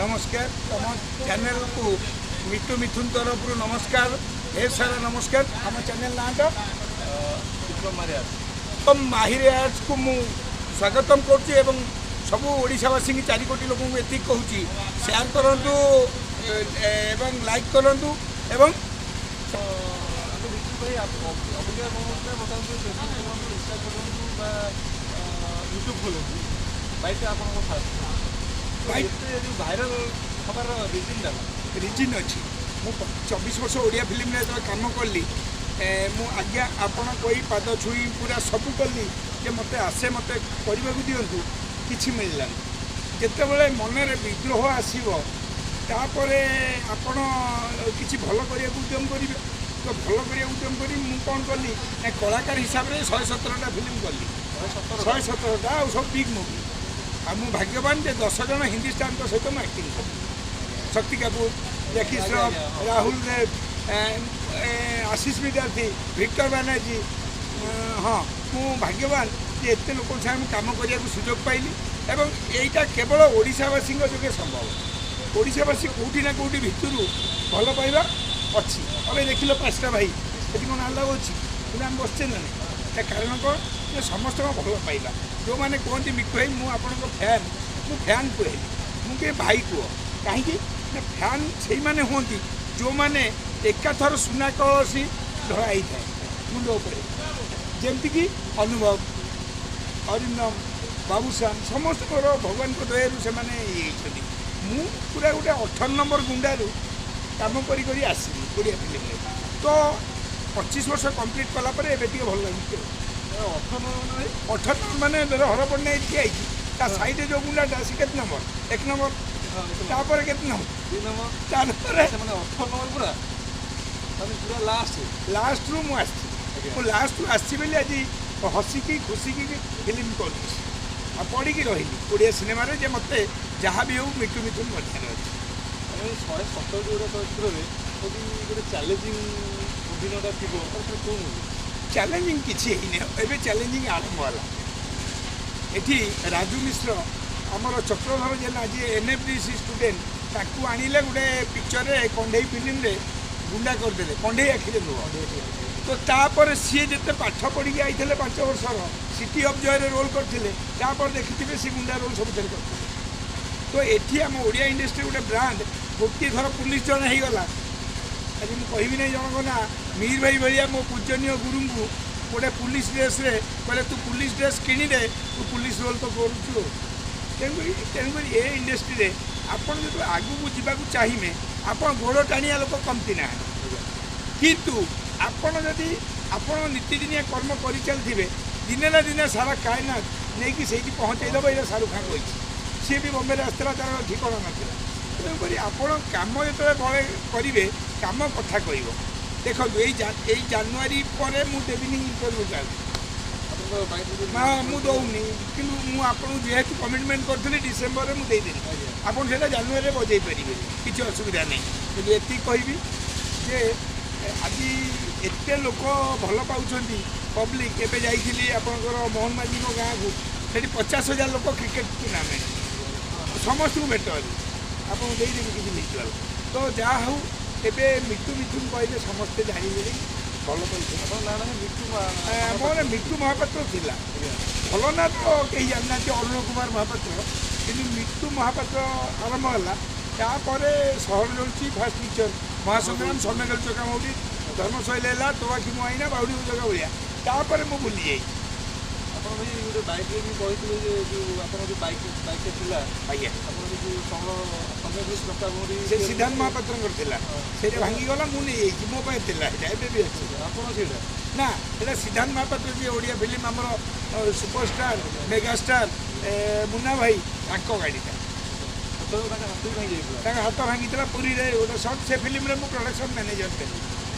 ନମସ୍କାର। ତମ ଚ୍ୟାନେଲକୁ ମିଟୁ ମିଥୁନ ତରଫରୁ ନମସ୍କାର, ଢେର ସାରା ନମସ୍କାର। ଆମ ଚ୍ୟାନେଲ ନାଁଟା ମାହିର ଆର୍ଟସକୁ ମୁଁ ସ୍ୱାଗତମ କରୁଛି ଏବଂ ସବୁ ଓଡ଼ିଶାବାସୀଙ୍କୁ, 4 କୋଟି ଲୋକଙ୍କୁ ଏତିକି କହୁଛି, ସେୟାର କରନ୍ତୁ ଏବଂ ଲାଇକ୍ କରନ୍ତୁ ଏବଂ ବିଜୁ ଭାଇ, ଅବିକା କ'ଣ ହେଉଥିଲା, ବର୍ତ୍ତମାନ ଫେସବୁକ୍ ଖୋଲନ୍ତୁ, ଇନଷ୍ଟା ଖୋଲନ୍ତୁ ବା ୟୁଟ୍ୟୁବ୍ ଖୋଲନ୍ତୁ, ବାଇକ୍ଟା ଆପଣଙ୍କ ଫାଷ୍ଟ ବାଇକ୍। ଏତେ ଯେଉଁ ଭାଇରାଲ ହେବାର ରିଜିନ୍ଟା? ରିଜିନ୍ ଅଛି। ମୁଁ 24 ବର୍ଷ ଓଡ଼ିଆ ଫିଲ୍ମରେ ଯେତେବେଳେ କାମ କଲି, ମୁଁ ଆଜ୍ଞା ଆପଣ କହି, ପାଦ ଛୁଇଁ ପୁରା ସବୁ କଲି ଯେ ମୋତେ ଆସେ, ମୋତେ କରିବାକୁ ଦିଅନ୍ତୁ, କିଛି ମିଳିଲାନି। ଯେତେବେଳେ ମନରେ ବିଦ୍ରୋହ ଆସିବ, ତାପରେ ଆପଣ କିଛି ଭଲ କରିବାକୁ ଉଦ୍ୟମ କରିବେ। ତ ଭଲ କରିବାକୁ ଉଦ୍ୟମ କରି ମୁଁ କ'ଣ କଲି ନା, କଳାକାର ହିସାବରେ 117ଟା ଫିଲ୍ମ କଲି। 117? 117ଟା, ଆଉ ସବୁ ବିଗ୍ ମୁଭି। ଆଉ ମୁଁ ଭାଗ୍ୟବାନ ଯେ 10 ଜଣ ହିନ୍ଦୀ ଷ୍ଟାରଙ୍କ ସହିତ ମୁଁ ଆକ୍ଟିଂ କଲି। ଶକ୍ତି କାପୁର, ଜ୍ୟାକି ଶ୍ରଫ, ରାହୁଲ ଦେବ, ଆଶିଷ ବିଦ୍ୟାର୍ଥୀ, ଭିକ୍ଟର ବାନାର୍ଜୀ। ହଁ, ମୁଁ ଭାଗ୍ୟବାନ ଯେ ଏତେ ଲୋକଙ୍କ ସାଙ୍ଗେ ମୁଁ କାମ କରିବାକୁ ସୁଯୋଗ ପାଇଲି ଏବଂ ଏଇଟା କେବଳ ଓଡ଼ିଶାବାସୀଙ୍କ ଯୋଗେ ସମ୍ଭବ। ଓଡ଼ିଶାବାସୀ କେଉଁଠି ନା କେଉଁଠି ଭିତରୁ ଭଲ ପାଇବା ଅଛି। ଏବେ ଦେଖିଲ ପାଞ୍ଚଟା ଭାଇ, ସେଠି କ'ଣ ଆଲାଉ ଅଛି? କିନ୍ତୁ ଆମେ ବସିଛେ ନା ନାହିଁ? ତା କାରଣ କ'ଣ ଯେ ସମସ୍ତଙ୍କ ଭଲ ପାଇବା। ଯେଉଁମାନେ କୁହନ୍ତି, ମିଟୁ ଭାଇ, ମୁଁ ଆପଣଙ୍କ ଫ୍ୟାନ୍, ମୁଁ ଫ୍ୟାନ୍ କୁହେନି, ମୁଁ କେବେ ଭାଇ କୁହ। କାହିଁକି ନା ଫ୍ୟାନ୍ ସେଇମାନେ ହୁଅନ୍ତି ଯେଉଁମାନେ ଏକାଥର ସୁନା କଳସୀ ଢଳା ହେଇଥାଏ ମୁଣ୍ଡ ଉପରେ, ଯେମିତିକି ଅନୁଭବ, ଅରିନ୍ଦମ, ବାବୁସାନ, ସମସ୍ତଙ୍କର ଭଗବାନଙ୍କ ଦୟାରୁ ସେମାନେ ଇଏ ହେଇଛନ୍ତି। ମୁଁ ପୁରା ଗୋଟେ 18 ନମ୍ବର ଗୁଣ୍ଡାରୁ କାମ କରି କରି ଆସିଲି ଓଡ଼ିଆ ଫିଲ୍ମରେ। ତ 25 ବର୍ଷ କମ୍ପ୍ଲିଟ୍ କଲା ପରେ ଏବେ ଟିକେ ଭଲ ଲାଗୁଛି ଆଉ। 18 ନମ୍ବର ଭାଇ? 18 ନମ୍ବର ମାନେ ଧର ହର ପଟ୍ଟନାୟକ ଠିଆ ହେଇଛି, ତା ସାଇଡ଼ରେ ଯେଉଁ ଗୁଣ୍ଡାଟା, ସେ କେତେ ନମ୍ବର? 1 ନମ୍ବର। ତାପରେ କେତେ ନମ୍ବର? 2 ନମ୍ବର। ତାପରେ? ସେମାନେ 18 ନମ୍ବର ପୁରା, ମାନେ ପୁରା ଲାଷ୍ଟ। ଲାଷ୍ଟରୁ ମୁଁ ଆସିଛି। ମୁଁ ଲାଷ୍ଟରୁ ଆସିଛି ବୋଲି ଆଜି ହସିକି ଖୁସିକି ଫିଲ୍ମ କରୁଛି ଆଉ ପଡ଼ିକି ରହିଲି ଓଡ଼ିଆ ସିନେମାରେ ଯେ ମୋତେ ଯାହା ବି ହେଉ ମିଟୁ ମିଥୁନ ବଢ଼ିଆରେ ଅଛି। ମାନେ 117ଟି ଓଡ଼ିଆ ଚଳଚ୍ଚିତ୍ରରେ ଯଦି ଗୋଟେ ଚ୍ୟାଲେଞ୍ଜିଂ ଅଭିନୟଟା ଥିବ, ତାହେଲେ ସେଟା କେଉଁ ମୁଭି? ଚ୍ୟାଲେଞ୍ଜିଂ କିଛି ହେଇନି। ଏବେ ଚ୍ୟାଲେଞ୍ଜିଂ ଆରମ୍ଭ ହେଲା। ଏଠି ରାଜୁ ମିଶ୍ର, ଆମର ଚକ୍ରଧର ଜେନା, ଯିଏ ଏନ୍ଏଫ୍ଡିସି ଷ୍ଟୁଡେଣ୍ଟ, ତାକୁ ଆଣିଲେ ଗୋଟେ ପିକ୍ଚରରେ, କଣ୍ଢେଇ ଫିଲ୍ମରେ ଗୁଣ୍ଡା କରିଦେଲେ, କଣ୍ଢେଇ ଆଖିରେ ନୁହଁ ତ। ତାପରେ ସିଏ ଯେତେ ପାଠ ପଢ଼ିକି ଆଇଥିଲେ, 5 ବର୍ଷର ସିଟି ଅଫ୍ ଜୟରେ ରୋଲ୍ କରିଥିଲେ, ତାପରେ ଦେଖିଥିବେ ସେ ଗୁଣ୍ଡା ରୋଲ୍ ସବୁଥିରେ କରିଥିଲେ। ତ ଏଠି ଆମ ଓଡ଼ିଆ ଇଣ୍ଡଷ୍ଟ୍ରି ଗୋଟେ ବ୍ରାଣ୍ଡ। ଗୋଟିଏ ଥର ପୁଲିସ ଜଣେ ହେଇଗଲା, ଆଜି ମୁଁ କହିବି ନାହିଁ ଜଣଙ୍କ ନାଁ, ମୀର ଭାଇ ଭଳିଆ ମୋ ପୂଜନୀୟ ଗୁରୁଙ୍କୁ ଗୋଟେ ପୁଲିସ ଡ୍ରେସ୍ରେ କହିଲେ, ତୁ ପୁଲିସ ଡ୍ରେସ୍ କିଣିଦେ, ତୁ ପୁଲିସ ରୋଲ୍ ତ କରୁଛୁ। ତେଣୁକରି ଏ ଇଣ୍ଡଷ୍ଟ୍ରିରେ ଆପଣ ଯେତେବେଳେ ଆଗକୁ ଯିବାକୁ ଚାହିଁବେ, ଆପଣ ଗୋଡ଼ ଟାଣିବା ଲୋକ କମତି ନାହାନ୍ତି। କିନ୍ତୁ ଆପଣ ଯଦି ଆପଣ ନୀତିଦିନିଆ କର୍ମ କରିଚାଲିଥିବେ, ଦିନେ ନା ଦିନେ ସାରା କାୟନାତ ନେଇକି ସେଇଠି ପହଞ୍ଚେଇ ଦେବ। ଏଇଟା ଶାହରୁଖ ଖାଁ କହିଛି। ସିଏ ବି ବମ୍ବେରେ ଆସିଥିଲା, ତାର ଠିକଣା ନଥିଲା। ତେଣୁକରି ଆପଣ କାମ ଯେତେବେଳେ ବଳେ କରିବେ, କାମ କଥା କହିବ। ଦେଖନ୍ତୁ, ଏଇ ଜାନୁଆରୀ ପରେ ମୁଁ ଦେବିନି ଇଣ୍ଟରଭ୍ୟୁ କାହାକୁ। ଆପଣଙ୍କ ବାଇକ୍? ହଁ, ମୁଁ ଦେଉନି। କିନ୍ତୁ ମୁଁ ଆପଣଙ୍କୁ ଯେହେତୁ କମିଟମେଣ୍ଟ କରିଥିଲି, ଡିସେମ୍ବରରେ ମୁଁ ଦେଇଦେଲି। ଆପଣ ସେଇଟା ଜାନୁଆରୀରେ ବଜେଇ ପାରିବେ, କିଛି ଅସୁବିଧା ନାହିଁ। କିନ୍ତୁ ଏତିକି କହିବି ଯେ ଆଜି ଏତେ ଲୋକ ଭଲ ପାଉଛନ୍ତି ପବ୍ଲିକ୍। ଏବେ ଯାଇଥିଲି ଆପଣଙ୍କର ମୋହନ ମାଝୀଙ୍କ ଗାଁକୁ, ସେଠି 50,000 ଲୋକ, କ୍ରିକେଟ ଟୁର୍ଣ୍ଣାମେଣ୍ଟ, ସମସ୍ତଙ୍କୁ ଭେଟ ହେଲି। ଆପଣଙ୍କୁ ଦେଇଦେବି କିଛି ଭିଜୁଆଲ୍। ତ ଯାହା ହଉ, ଏବେ ମିଟୁ ମିଥୁନ କହିଲେ ସମସ୍ତେ ଜାଣିଲେଣି, ଭଲ ପାଉଛନ୍ତି। ଆପଣଙ୍କ ନାଁ ମାନେ ମିଟୁ? ମୋର ମିଟୁ ମହାପାତ୍ର ଥିଲା। ଭଲ ନା ତ କେହି ଜାଣିନାହାନ୍ତି, ଅରୁଣ କୁମାର ମହାପାତ୍ର। କିନ୍ତୁ ମିଟୁ ମହାପାତ୍ର ଆରମ୍ଭ ହେଲା। ତାପରେ ସହର ଜଳୁଛି ଫାଷ୍ଟ ପିକ୍ଚର, ମହାସଂଗ୍ରାମ, ସମୟ ଚକାମଉଡ଼ି, ଧର୍ମଶୈଳ ହେଲା, ତୋ ଆଖି ମୋ ଆଇନା, ବାଉଡ଼ି ଜଗା ଭଳିଆ। ତାପରେ ମୁଁ ଭୁଲି ଯାଇଛି। ଆପଣ ଭାଇ ଗୋଟେ ବାଇକ୍ରେ ବି କହିଥିଲେ ଯେ ଯେଉଁ ଆପଣ ଯେଉଁ ବାଇକ୍ଟା ଥିଲା, ଆପଣ ଯେଉଁ ସମୟ ଚକାମଉଡ଼ି, ସେ ସିଦ୍ଧାନ୍ତ ମହାପାତ୍ରଙ୍କର ଥିଲା। ସେଇଟା ଭାଙ୍ଗିଗଲା, ମୁଁ ନେଇଯାଇଛି। ମୋ ପାଇଁ ଥିଲା ସେଇଟା, ଏବେ ବି ଅଛି। ଆପଣ ସେଇଟା? ନା, ସେଇଟା ସିଦ୍ଧାନ୍ତ ମହାପାତ୍ର, ଯିଏ ଓଡ଼ିଆ ଫିଲ୍ମ ଆମର ସୁପରଷ୍ଟାର, ମେଗାଷ୍ଟାର ମୁନ୍ନା ଭାଇ, ତାଙ୍କ ଗାଡ଼ିଟା। ସେତେବେଳେ ତାଙ୍କ ହାତ ବି ଭାଙ୍ଗି ଯାଇଥିଲା। ତାଙ୍କ ହାତ ଭାଙ୍ଗିଥିଲା ପୁରୀରେ ଗୋଟେ ସଟ୍। ସେ ଫିଲ୍ମରେ ମୁଁ ପ୍ରଡକ୍ସନ୍ ମ୍ୟାନେଜର ଥିଲି,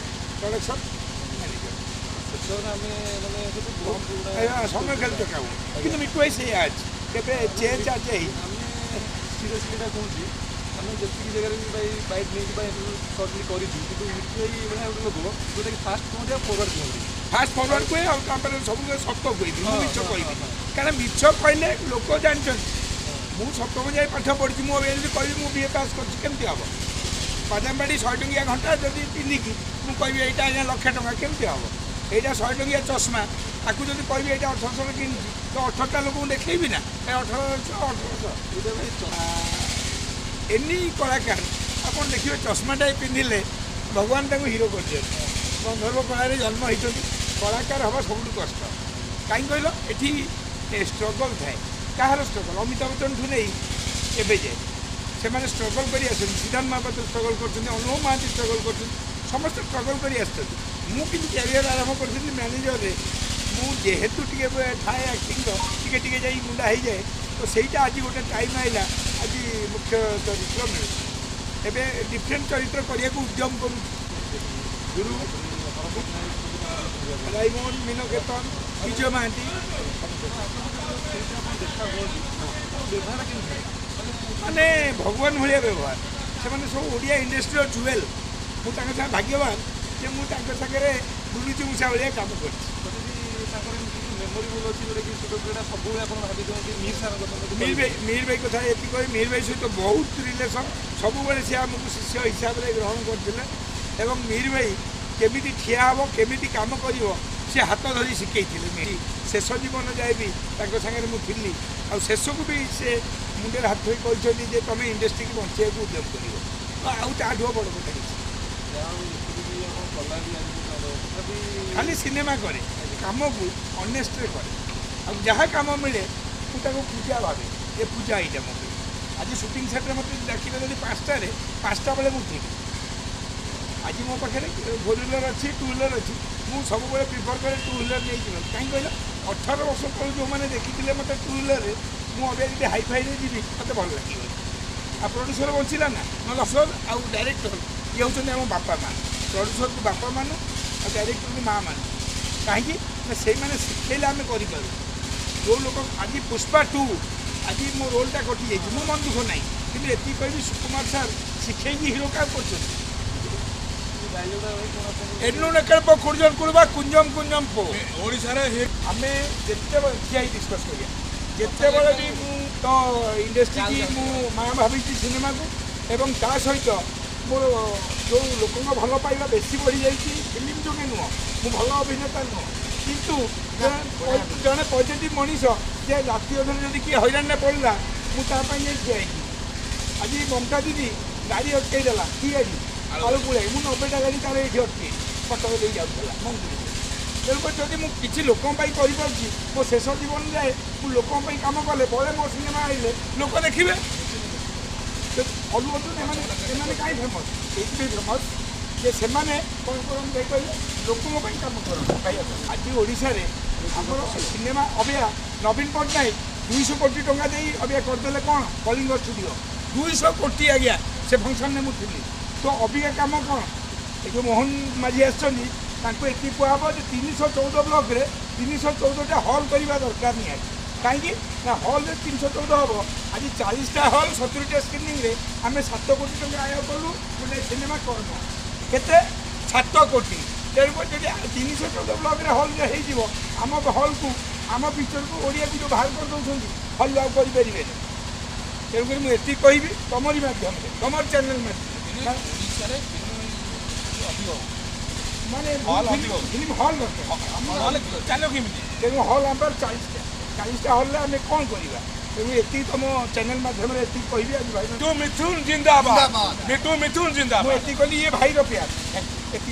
ପ୍ରଡକ୍ସନ୍ ମ୍ୟାନେଜର। ସେତେବେଳେ ଆମେ ମାନେ ସେଠି ବହୁତ ଗୁଡ଼ା ସମୟ ଖେଳ ଚକାଉ। କିନ୍ତୁ ମିଟୁ ଭାଇ ସେଇଆ ଅଛି, କେବେ ଚେଞ୍ଜ ଆଜ ହେଇନି। ଆମେ ସିରିୟସଲି ଏଇଟା କହୁଛି, ଆମେ ଯେତିକି ଜାଗାରେ ବି ଭାଇ ବାଇକ୍ ନେଇକି ବା ସର୍ଟଲି କରିଛୁ, କିନ୍ତୁ ମିଟୁ ଭାଇ ଭଳିଆ ଗୋଟେ ଲୋକ ଯେଉଁଟାକି ଫାଷ୍ଟ କୁହନ୍ତି ଆଉ ଫରୱାର୍ଡ଼ କୁହନ୍ତି। ଫାଷ୍ଟ ଫରୱାର୍ଡ଼ କୁହେ ଆଉ ତାପରେ ସବୁବେଳେ ସତ କହିବି ମୁଁ, ମିଛ କହିବି। କାରଣ ମିଛ କହିଲେ ଲୋକ ଜାଣିଛନ୍ତି, ମୁଁ ସପ୍ତମ ଯାଏ ପାଠ ପଢ଼ିଛି। ମୁଁ ଏବେ ଯଦି କହିବି ମୁଁ ବିଏ ପାସ୍ କରିଛି, କେମିତି ହେବ? ବାଦାମବାଡ଼ି 100 ଟଙ୍କିଆ ଘଣ୍ଟା ଯଦି ପିନ୍ଧିକି ମୁଁ କହିବି ଏଇଟା ଆଜ୍ଞା ଲକ୍ଷେ ଟଙ୍କା, କେମିତି ହେବ? ଏଇଟା 100 ଟଙ୍କିଆ ଚଷମା, ତାକୁ ଯଦି କହିବି ଏଇଟା 1800 କିଣିଛି, ତ 18ଟା ଲୋକଙ୍କୁ ଦେଖେଇବି ନା ଏ 1800 1800? ଏଇଟା ଭାଇ ଏନି କଳାକାର ଆପଣ ଦେଖିବେ, ଚଷମାଟାଏ ପିନ୍ଧିଲେ ଭଗବାନ ତାଙ୍କୁ ହିରୋ କରିଦିଅନ୍ତି। ଗନ୍ଧର୍ବ କଳାରେ ଜନ୍ମ ହେଇଛନ୍ତି। କଳାକାର ହେବା ସବୁଠୁ କଷ୍ଟ। କାହିଁ କହିଲ? ଏଠି ଷ୍ଟ୍ରଗଲ୍ ଥାଏ। କାହାର ଷ୍ଟ୍ରଗଲ୍? ଅମିତାଭ ବଚ୍ଚନଠୁ ନେଇ ଏବେ ଯାଏ ସେମାନେ ଷ୍ଟ୍ରଗଲ୍ କରି ଆସନ୍ତି। ସିଦ୍ଧାନ୍ତ ମହାପାତ୍ର ଷ୍ଟ୍ରଗଲ୍ କରୁଛନ୍ତି, ଅନୁଭବ ମହାନ୍ତି ଷ୍ଟ୍ରଗଲ୍ କରୁଛନ୍ତି, ସମସ୍ତେ ଷ୍ଟ୍ରଗଲ୍ କରି ଆସିଛନ୍ତି। ମୁଁ କିନ୍ତୁ କ୍ୟାରିୟର ଆରମ୍ଭ କରିଥିଲି ମ୍ୟାନେଜରରେ। ମୁଁ ଯେହେତୁ ଟିକେ ଥାଏ ଆକ୍ଟିଂର, ଟିକେ ଟିକେ ଯାଇ ଗୁଣ୍ଡା ହେଇଯାଏ, ତ ସେଇଟା ଆଜି ଗୋଟେ ଟାଇମ୍ ଆଇଲା, ଆଜି ମୁଖ୍ୟ ଚରିତ୍ର ମିଳୁଛି। ଏବେ ଡିଫରେଣ୍ଟ ଚରିତ୍ର କରିବାକୁ ଉଦ୍ୟମ କରୁଛି। ଗୁରୁ ରାଇମୋହନ, ମୀନକେତନ, ବିଜୟ ମହାନ୍ତି। ସେଇଟା ଆପଣ ଦେଖା ହୁଅନ୍ତି, ବ୍ୟବହାର କେମିତି ଥାଏ? ମାନେ ଭଗବାନ ଭଳିଆ ବ୍ୟବହାର। ସେମାନେ ସବୁ ଓଡ଼ିଆ ଇଣ୍ଡଷ୍ଟ୍ରିର ଜୁଏଲ୍। ମୁଁ ତାଙ୍କ ସାଙ୍ଗେ ଭାଗ୍ୟବାନ ଯେ ମୁଁ ତାଙ୍କ ସାଙ୍ଗରେ ବୁଲୁଛି, ମୂଷା ଭଳିଆ କାମ କରିଛି। ତଥାପି ତାଙ୍କର ଏମିତି କିଛି ମେମୋରିବଲ୍ ଅଛି, ଯେଉଁଟାକି ଛୋଟ ପିଲାଟା ସବୁବେଳେ ଆପଣ ଭାବି ଦିଅନ୍ତି ମୀର ସାର୍ଙ୍କ କଥା ଯଦି ମୀର କହିବେ? ଭାଇ, ମୀର ଭାଇ କଥା ଏତିକି କହି, ମୀର ଭାଇ ସହିତ ବହୁତ ରିଲେସନ୍। ସବୁବେଳେ ସେ ଆମକୁ ଶିଷ୍ୟ ହିସାବରେ ଗ୍ରହଣ କରିଥିଲେ ଏବଂ ମୀର ଭାଇ କେମିତି ଠିଆ ହେବ, କେମିତି କାମ କରିବ, ସେ ହାତ ଧରି ଶିଖେଇଥିଲେ। ମୀର ଶେଷ ଜୀବନ ଯାଏ ବି ତାଙ୍କ ସାଙ୍ଗରେ ମୁଁ ଥିଲି। ଆଉ ଶେଷକୁ ବି ସେ ମୁଣ୍ଡରେ ହାତ ଥୋଇ କହିଛନ୍ତି ଯେ ତୁମେ ଇଣ୍ଡଷ୍ଟ୍ରିକି ବଞ୍ଚେଇବାକୁ ଉଦ୍ୟମ କରିବ। ତ ଆଉ ତାଠୁ ବଡ଼ କଥା କିଛି ଯାହା ହଉ, ଯେତିକି ବି ଆପଣ କଲା ବି ଆଜି ପର୍ଯ୍ୟନ୍ତ ତଥାପି ଖାଲି ସିନେମା କରେ, କାମକୁ ଅନେଷ୍ଟରେ କରେ। ଆଉ ଯାହା କାମ ମିଳେ ମୁଁ ତାକୁ ପୂଜା ଭାବେ। ଏ ପୂଜା ଏଇଟା ମୋ ପାଇଁ। ଆଜି ସୁଟିଂ ସେଟ୍ରେ ମୋତେ ଡାକିବେ ଯଦି 5ଟାରେ, 5ଟା ବେଳେ ମୁଁ ଥିବି। ଆଜି ମୋ ପାଖରେ ଫୋର୍ ହ୍ୱିଲର୍ ଅଛି, ଟୁ ହ୍ୱିଲର୍ ଅଛି। ମୁଁ ସବୁବେଳେ ପ୍ରିଫର୍ କରେ ଟୁ ହ୍ୱିଲର୍ ନେଇଯିବାକୁ। କାହିଁ କହିଲ? 18 ବର୍ଷ ତଳୁ ଯେଉଁମାନେ ଦେଖିଥିଲେ ମୋତେ ଟୁ ହ୍ୱିଲର୍ରେ, ମୁଁ ଅବିକା ଯଦି ହାଇ ଫାଇରେ ଯିବି ମୋତେ ଭଲ ଲାଗିବନି। ଆଉ ପ୍ରଡ୍ୟୁସର ବଞ୍ଚିଲା ନା ନହେଲେ ଅଫସର ଆଉ ଡାଇରେକ୍ଟର ଇଏ ହେଉଛନ୍ତି ଆମ ବାପା ମା। ପ୍ରଡ୍ୟୁସରକୁ ବାପା ମାନୁ ଆଉ ଡାଇରେକ୍ଟରକୁ ମା ମାନୁ। କାହିଁକି ନା ସେଇମାନେ ଶିଖେଇଲେ ଆମେ କରିପାରୁ। ଯେଉଁ ଲୋକ ଆଜି ପୁଷ୍ପା 2, ଆଜି ମୋ ରୋଲଟା କଟିଯାଇଛି, ମୋ ମନ ଦୁଃଖ ନାହିଁ। କିନ୍ତୁ ଏତିକି କହିବି, ସୁକୁମାର ସାର୍ ଶିଖେଇକି ହିରୋ କାହାକୁ କରୁଛନ୍ତି। ଡାଇଲଗ୍ଟା ଭାଇ କ'ଣ ଆପଣଙ୍କୁ ଏନୁ କୁର୍ଜନ କୁଳବା କୁଞ୍ଜମ କୁଞ୍ଜମ ପୋ। ଓଡ଼ିଶାରେ ଆମେ ଯେତେବେଳେ ଠିଆ ହେଇ ଡିସ୍କସ୍ କରିବା, ଯେତେବେଳେ ବି ମୁଁ ତ ଇଣ୍ଡଷ୍ଟ୍ରିକି ମୁଁ ମା ଭାବିଛି ସିନେମାକୁ। ଏବଂ ତା ସହିତ ମୋର ଯେଉଁ ଲୋକଙ୍କ ଭଲ ପାଇବା ବେଶୀ ବଢ଼ିଯାଇଛି ଫିଲ୍ମ ଯୋଗେ ନୁହଁ, ମୁଁ ଭଲ ଅଭିନେତା ନୁହଁ, କିନ୍ତୁ ଜଣେ ପଜିଟିଭ୍ ମଣିଷ ଯେ ରାତି ଅଧରେ ଯଦି କିଏ ହଇରାଣରେ ପଡ଼ିଲା, ମୁଁ ତା ପାଇଁ ଯାଇ ଠିଆ ହେଇଛି। ଆଜି ମମତା ଦିଦି ଗାଡ଼ି ଅଟକେଇ ଦେଲା। କି ଗାଡ଼ି? ଆଳୁ ପୁଳାଇ। ମୁଁ 90ଟା ଗାଡ଼ି ତାର ଏଇଠି ଅଟକେଇ କଟକ ଦେଇ ଯାଉଥିଲା ମଙ୍ଗୁଳି। ତେଣୁକରି ଯଦି ମୁଁ କିଛି ଲୋକଙ୍କ ପାଇଁ କରିପାରୁଛି, ମୋ ଶେଷ ଜୀବନ ଯାଏ ମୁଁ ଲୋକଙ୍କ ପାଇଁ କାମ କଲେ, ବଳେ ମୋ ସିନେମା ଆଇଲେ ଲୋକ ଦେଖିବେ। ଅଲ୍ଲୁ ଅର୍ଜୁନ ଏମାନେ ଏମାନେ କାହିଁ ଫେମସ୍? ଏଇଥିପାଇଁ ଫେମସ୍ ଯେ ସେମାନେ କ'ଣ କରନ୍ତି ଭାଇ କହିଲେ? ଲୋକଙ୍କ ପାଇଁ କାମ କରନ୍ତି ଭାଇ। ଆଜି ଓଡ଼ିଶାରେ ଆମର ସିନେମା ଅବିକା ନବୀନ ପଟ୍ଟନାୟକ 200 କୋଟି ଟଙ୍କା ଦେଇ ଅବିକା କରିଦେଲେ କ'ଣ କଳିଙ୍ଗ ଷ୍ଟୁଡ଼ିଓ, 200 କୋଟି ଆଜ୍ଞା। ସେ ଫଙ୍କସନ୍ରେ ମୁଁ ଥିଲି। ତ ଅବିକା କାମ କ'ଣ? ଏ ଯେଉଁ ମୋହନ ମାଝୀ ଆସିଛନ୍ତି, ତାଙ୍କୁ ଏତିକି କୁହାହେବ ଯେ 314 ବ୍ଲକରେ 314ଟା ହଲ୍ କରିବା ଦରକାର ନିହାତି। କାହିଁକି ନା ହଲ୍ରେ 314 ହେବ। ଆଜି 40ଟା ହଲ୍, 70ଟା ସ୍କ୍ରିନିଂରେ ଆମେ 7 କୋଟି ଟଙ୍କା ଆୟ କଲୁ ଗୋଟେ ସିନେମା କର୍ମ। କେତେ? 7 କୋଟି। ତେଣୁକରି ଯଦି 314 ବ୍ଲକରେ ହଲ୍ ହେଇଯିବ, ଆମ ହଲ୍କୁ, ଆମ ପିକ୍ଚରକୁ, ଓଡ଼ିଆକୁ ଯେଉଁ ବାହାର କରିଦେଉଛନ୍ତି, ହଲ୍ ଆଉ କରିପାରିବେନି। ତେଣୁକରି ମୁଁ ଏତିକି କହିବି ତମରି ମାଧ୍ୟମରେ, ତମର ଚ୍ୟାନେଲ୍ ମାଧ୍ୟମରେ। ଓଡ଼ିଶାରେ ଫିଲ୍ମ ଅଧିକ ହଉ। ମାନେ ହଲ୍ ଅଧିକ ହଉ। ଫିଲ୍ମ ହଲ୍ ଦରକାର। ନହେଲେ ଚାଲିବ କେମିତି? ତେଣୁ ହଲ୍ ଆମର 40ଟା, 40ଟା ହଲ୍ରେ ଆମେ କ'ଣ କରିବା? ତେଣୁ ଏତିକି ତମ ଚ୍ୟାନେଲ୍ ମାଧ୍ୟମରେ ଏତିକି କହିବି ଆଜି ଭାଇ। ମିଟୁ ମିଥୁନ ଜିନ୍ଦାବାଦ, ମିଟୁ ମିଥୁନ ମୁଁ ଜିନ୍ଦାବାଦ। ଏତିକି କହିଲି, ଇଏ ଭାଇର ପ୍ୟାର ଏତିକି।